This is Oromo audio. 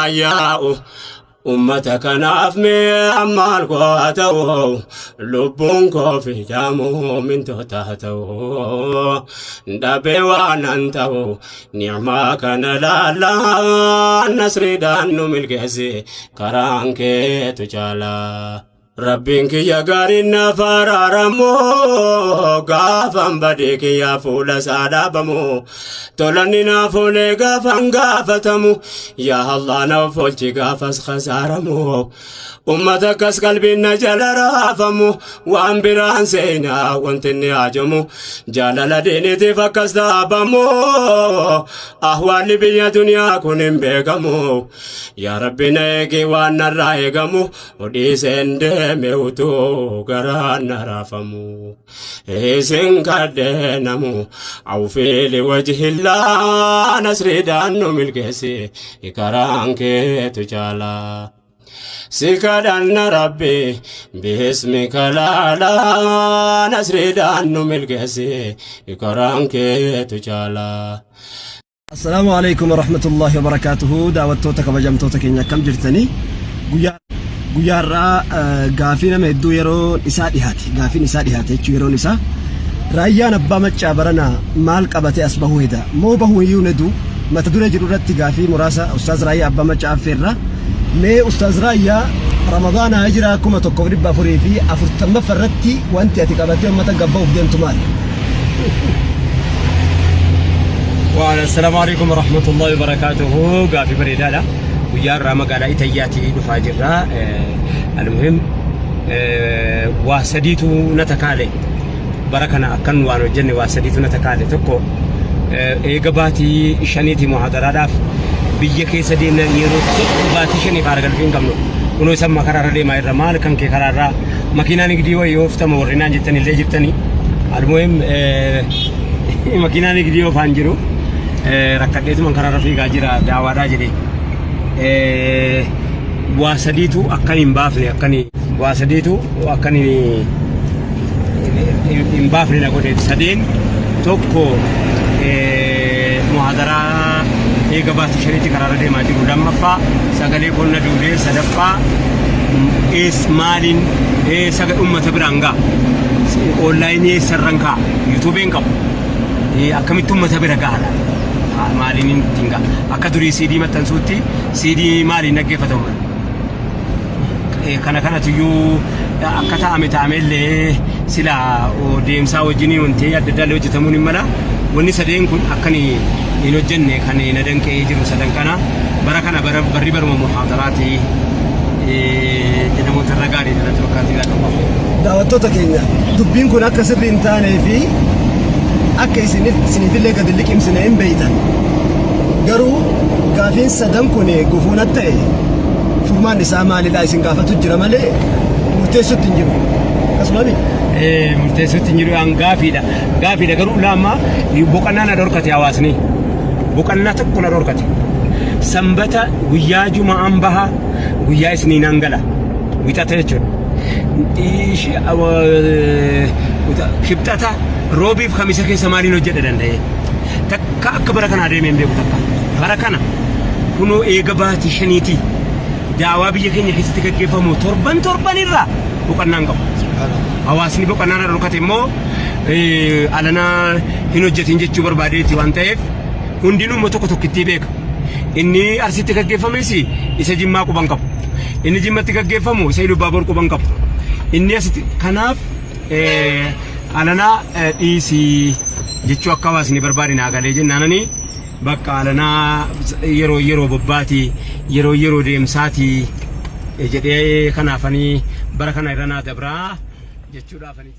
Yaa'u ummata kanaaf mee ammaal koo haa ta'u, lubbuun koo fidaamu mintoota haa ta'u, dhabee waan an ta'u ni'maa kana laallaa, nasriidhaan nu milkeessi, karaan keetu caalaa. Rabbiin kiyya gaariin naaf araaramu, gaafan badii kiyya fuula isaa dhaabamu, tolanni naaf oolee gaafan gaafatamu, yaa Allah naaf oolchi gaafas khasaaramu. Ummata akkas qalbiin na jala raafamu, waan biraan seenaa wanti inni haajamu, jaalala diiniitiif akkas dhaabamu, ahwaalli biyya duniyaa kun hin beekamu. Yaa Rabbi na eegi waan narraa eegamu. Odhiiseen deeme utuu garaan na raafamu. Isin kadheenamu awfiili wajhillaa, nasriidhaan nu milkeessi, karaan keetu caalaa. Si kadhanna Rabbi bismika laalaa, nasriidhaan nu milkeessi, karaan keetu caalaa. Assalaamu alaikum warahmatullahi wabarakaatuhu. Daawwattoota kabajamtoota keenya, akkam jirtanii? Guyyaa guyyaa har'aa gaafii nama hedduu yeroo isaa dhihaate, gaafiin isaa dhihaate jechuun yeroon isaa, Raayyaan Abbaa Maccaa barana maal qabatee as bahuu heda moo bahuu iyyuu nedu, mata duree jedhu irratti gaafii muraasa Ustaaz Raayyaa Abbaa Maccaa affeerra. Mee Ustaaz Raayyaa, Ramadaana Hijiraa 1440ffa irratti wanti ati qabatee uummata gabba'uuf deemtu maali? Assalaamu alaikum warahmatullahi wabarakatuhu. Gaafii bareedaadha. Guyyaa irraa magaalaa Itayyaatii dhufaa jirra. Almuhim, waa sadiitu na takaale. Bara kana akkan waan hojjenne waa sadiitu na takaale. Tokko, eega baatii shaniiti muhaadaraadhaaf biyya keessa deemna, yeroo tokko baatii shaniif haara galfii hin qabnu. Kunoo isa amma karaarra deemaa irra maal kan kee karaarraa makiinaa nigdii wayii ooftama warri naan jettan illee jirtanii. Almuhim, makiinaa nigdii oofaan jiru. Rakkadheetuman karaarra fiigaa jira daawaadhaa jedhee. Waa sadiitu akkan hin baafne, akkan waa sadiitu akkan hin baafne na godhe. Sadeen tokko, muhaadaraa eega baatii shaniitti karaarra deemaa jiru. Lammaffaa, sagalee qonna duudee. Sadaffaa, ees maaliin saga ummata biraan ga'a? Onlaayinii eessarran ka'a? Yuutuubiin qabu. Akkamitti ummata bira ga'a laata? Maaliin ittiin ga'a? Akka durii CD maxxansuutti CD maaliin dhaggeeffata uummanni? Kana kanatuyyuu akka ta'ame ta'amellee sila deemsaa wajjin wanti adda addaa illee hojjetamuun hin mala. Wanni sadeen kun akkan hin hojjenne kan na danqee jiru sadan kana. Bara kana barri baruma muhaadaraati jedhamuutu irra gaarii natti fakkaatee qabu. Daawwattoota keenya, dubbiin kun akka sirrii hin taanee fi akka isiniifillee gadi liqimsine hin beeytan. Garuu gaafiin sadan kun gufuu natti ta'e, furmaan isaa maalidha isin gaafatu jira malee murteessutti hin jiru. Akkasuma miti? Murteessutti hin jiru, an gaafiidha. Gaafiidha garuu laamma boqonnaa na dhorkate hawaasni. Boqonnaa tokko na dhorkate. Sanbata guyyaa Juma'aan baha, guyyaa Isniinaan gala. Wixata jechuudha. Kibxata, Roobiif Kamisa keessa maaliin hojjedha danda'ee? Takka akka bara kanaa deemee hin beeku takka. Bara kana kunoo eega baatii shaniitii daawaa biyya keenya keessatti gaggeeffamu torban torban irraa boqonnaa hin qabu. Hawaasni boqonnaa na dhorkate immoo alanaa hin hojjetin jechuu barbaadeeti waan ta'eef, hundinuu immoo tokko tokkittii beeka. Inni Arsiitti gaggeeffames isa Jimmaa quban qabu. Inni Jimmatti gaggeeffamu isa Ilubaaboor quban qabu. Inni asitti kanaaf alanaa dhiisii jechuu akka hawaasni barbaade naa galee jennaanani, bakka alanaa yeroo yeroo bobbaati, yeroo yeroo deemsaati jedhee kanaafanii bara kana irra naa dabraa jechuudhaafanii.